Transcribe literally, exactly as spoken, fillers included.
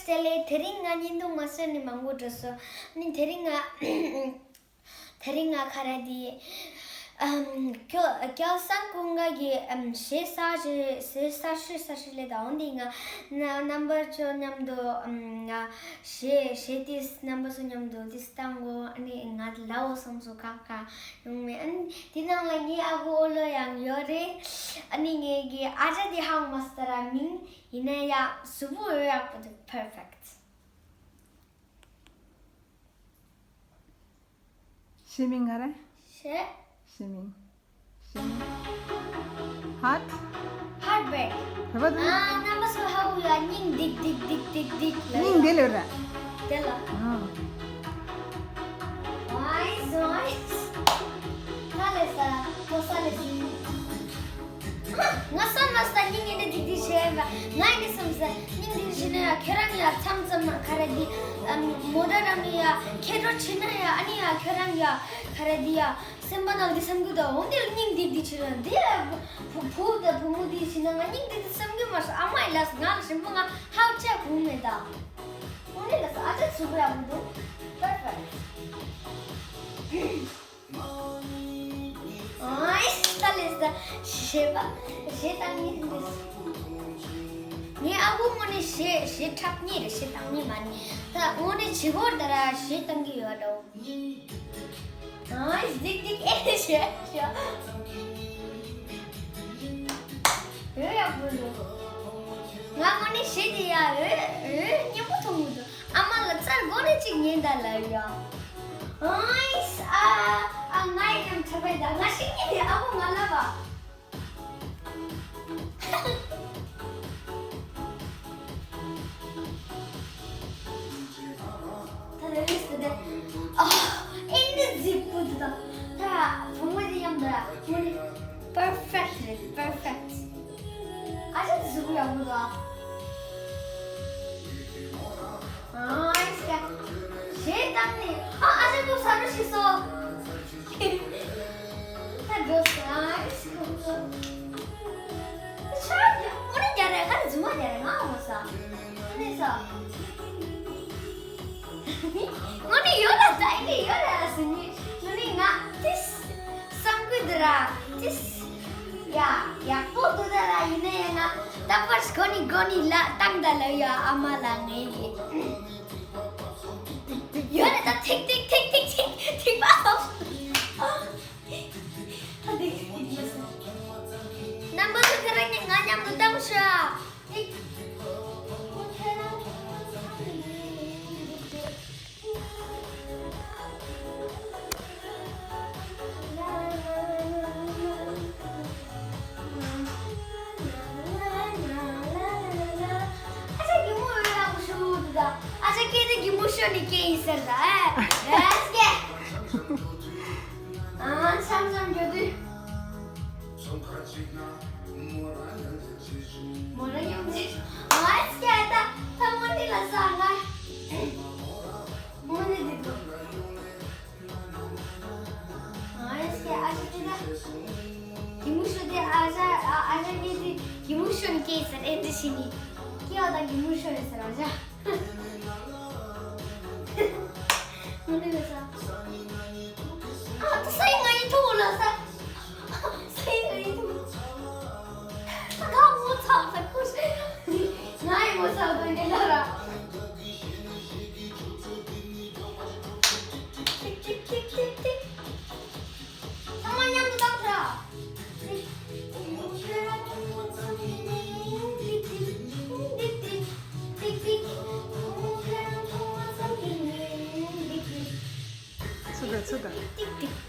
ཟེར་ལེ། དེ་རིང་ང་བརྙན་ཐུང་མ་བཟོས་ནས་མང་པོ་འགྲོ་སོང་། ཨ་ནི་དེ་རིང་ང་དེ་རིང་ང་ཁ་ར་དེ་ཨམ་ཀྱོ་ཀྱོ་སང་ཀུང་ག་གི་ཨམ་གཞས་གསར་ཞིག་གཞས་གསར་ཤོས་གསར་ཤོས་ལས་ད་འོན་ཏེ་ང་ན་རྣམ་པ་ཚོ་མཉམ་དུ་ཨམ་ང་གཞས་གཞས་དེ་རྣམ་པ་ཚོ་མཉམ་དུ་དེ་བཏང་གོ། ཨ་ནི་ང་ལའོ་བསམ་སོང་ཁ་ཁ་ཡོང་མེད། ཨ་ནི་དེ་ནང་ལ་ངའི་ཨ་ཁུ་ཨོ་ལོ་ཡང་ཡོད་རེད། ཨ་ནི་ངའི་གི་ཨ་ཅག་དེ་ཧང་མ་སྟ་ར་མིང་ཡིན་ན་ཡ་གཟུགས་པོ་འོས་ཡག་པོ་དེ་perfect། ཤེས་མིང་ང་རེད། ཤེས། ཤེས་མིང་། ཤེས་མིང་། Heart། Heartbreak། བོད་པ་དང་། ཨ་རྣམ་པ་ཚོ་ཧ་གོ་ཡ། སྙིང་ལྡིག་ལྡིག་ལྡིག་ལྡིག་ལྡིག་ལ། སྙིང་འདི་ལོས་ར། དེ་ལ། ཨ། Nice, nice. ད་ལས་ས་ཁོ་ས་ལས་སི། ང་བསམ་མ་ས་སྙིང་ངེ་འདི་འདི་བྱས་པ། ང་ཡིན་བསམ་ས་སྙིང་འདི་བྱས་ན་ཡ་ཁྱེད་རང་ཡ་མཚམས་མཚམས་མ་ཁ་ར་འདི་མོ་ཊ་ར་མི་ཡ་ཁྱེད་འགྲོ་ཕྱིན་ན་ཡ། ཨ་ནི་ཡ་ཁྱེད་རང་ཡ་ཁ་ར་འདི་ཡ་སེམས་པ་ནང་འདི་བསམ་གི་འདུག་འོན་ཏེ་སྙིང་འདི་འདི་བྱས་ན་འདི་ཡ་བུ་བུ་དང་བུ་མོ་འདི་བྱས་ན་ང་སྙིང་འདི་འདི་བསམ་གི་མ་སོང་། ཨ་མ་ཡི་ལ་ང་ལ་ཞིམ་པོ་ང་ཧ་ཅག་གོ་མེད་ད། འོན་ཏེ་ལ་ས་ཨ་ཅག་ཚུགས་པ་ཡག་པོ་འདུག Perfect། ཨོའི་ད་ལས་ད་གཞས་པ་གཞས་བཏང་ནི་འདི། ངའི་ཨ་ཁུ་དངོས་གནས་གཞས་གཞས་འཁྲབ་མཁན་རེད། གཞས་བཏང་མཁན་མ་ནི་ད་དངོས་གནས་བྱེད་སྒོར་ད་ར་གཞས་བཏང་གི་ཡོད་འགྲོ། ཨོའི་ཟིག་ཟིག་ཨེ་གཞས་གཞས། འོ་ཡག་པོ་འདུག་ང་དངོས་གནས་གཞས་དེ་ཡ་འོ་འོ་སྙན་པོ་མཐོང་གི་འདུག་ཨ་མ་ལ་རྩར་སྒོ་ནས་ཅིག་ཉན་ད་ལབ་ཡ། ཨོའི་ཨ་ཨ་ང་ཡི་ཡང་ཁྲ་བའི་ད་ང་ཤེས་ཉན་དེ་ཨ་ཁུ་ང་ལབ་པ། ད་ལས་ལས་ད་ཨ་ཨེ་འདི་ཟིག་པོ་འདི་ད་ད་བུ་མོ་འདི་ཡང་ད་བུ་ནི་perfect རེད། Perfect། ཨ་ཅག་འདི་གཟུགས་པོ་ཡག་པོ་འདུག་ཨ་ཨ་ཨ་ཅག་གཞས་བཏང་ནས་ཨ་ཨ་ཅག་ཁོ་ས་རུ་ཤི་སོང་། ད་འགྲོ་སོང་ཨ་ཨ་ཅག་ཁོ་ཁོ་ཆ་ཡ་ཁོ་ནི་རྒྱ་རེད། ཁ་རི་རྫུན་མ་རྒྱ་རེད། ང་ངོ་ས་ཁོ་ནི་ས། ངོ་ནི་ཡོད་ལ་ད་ཡི་ཡོད་ལ་ཟིན་ནི་ངོ་ནི་ང་ཏིས་བསམ་གི་འདི་ར་ཏིས་ཡ་ཡག་པོ་འདུག་ད་ལ་ཡིན་ན་ཡང་ང་ད་པར་གོ་ནི་གོ་ནི་ལ་བཏང་ད་ལ་ཡ་ཨ་མ་ལ་ངའི་ཡོད་ལ་ད་ཐིག་ཐིག་ཐིག་ཐིག་ཐིག་ཐིག་པ་སོང་། ད་ཐིག་ཐིག་ཐིག་ཡོད་སོང་། རྣམ་པ་ཚོ་ཁྱེད་རང་གཉིས་ང་མཉམ་དུ་བཏང་ཤོག་ཨ་ཅག་གི་མོ་ཡོད་ལ་མོ་ཤོ་འདུག་ཨ་ཅག་སྐད་དེ་གི་མོ་ཤོ་ནི་སྐད་ཡིན་ཟེར་ད། ཨེ་སྐད། ཨ་མཚམས་མཚམས་འགྲོ་དུས། མོ་རང་ཡོང་ཚེ། ཨ་སྐད་ད་ཐ་མ་ནི་ལ་ས་ང་། མོ་ནི་འདི་འདུག་ཨ་སྐད་ཨ་ཅག་དེ་ད། གི་མོ་ཤོ་དེ་ཨ་ཅག་ཨ་ཨ་ཅག་གི་དེ་གི་མོ་ཤོ་ནི་སྐད་ཟེར་ཨེ་འདི་ཤི་ནི། སྐད་ཨ་ད་གི་མོ་ཤོ་ནི་ཟེར་ཨ་ཅག་མོ་ནི་ལ་ས། ཨ་ད་ས་ཡི་ང་ཡི་ཐུག་ལ་ས། ས་ཡི་ང་ཡི་ཐུག་ང་ངོ་ཚ་ས་ཁུ་ཤི། ང་ཡི་ངོ་ཚ་ད་ངེ་ལ་ར། ཚང་མ་མཉམ་དུ་བཏང་ཤོག་ཚུགས་དང་ཚུགས་དང་།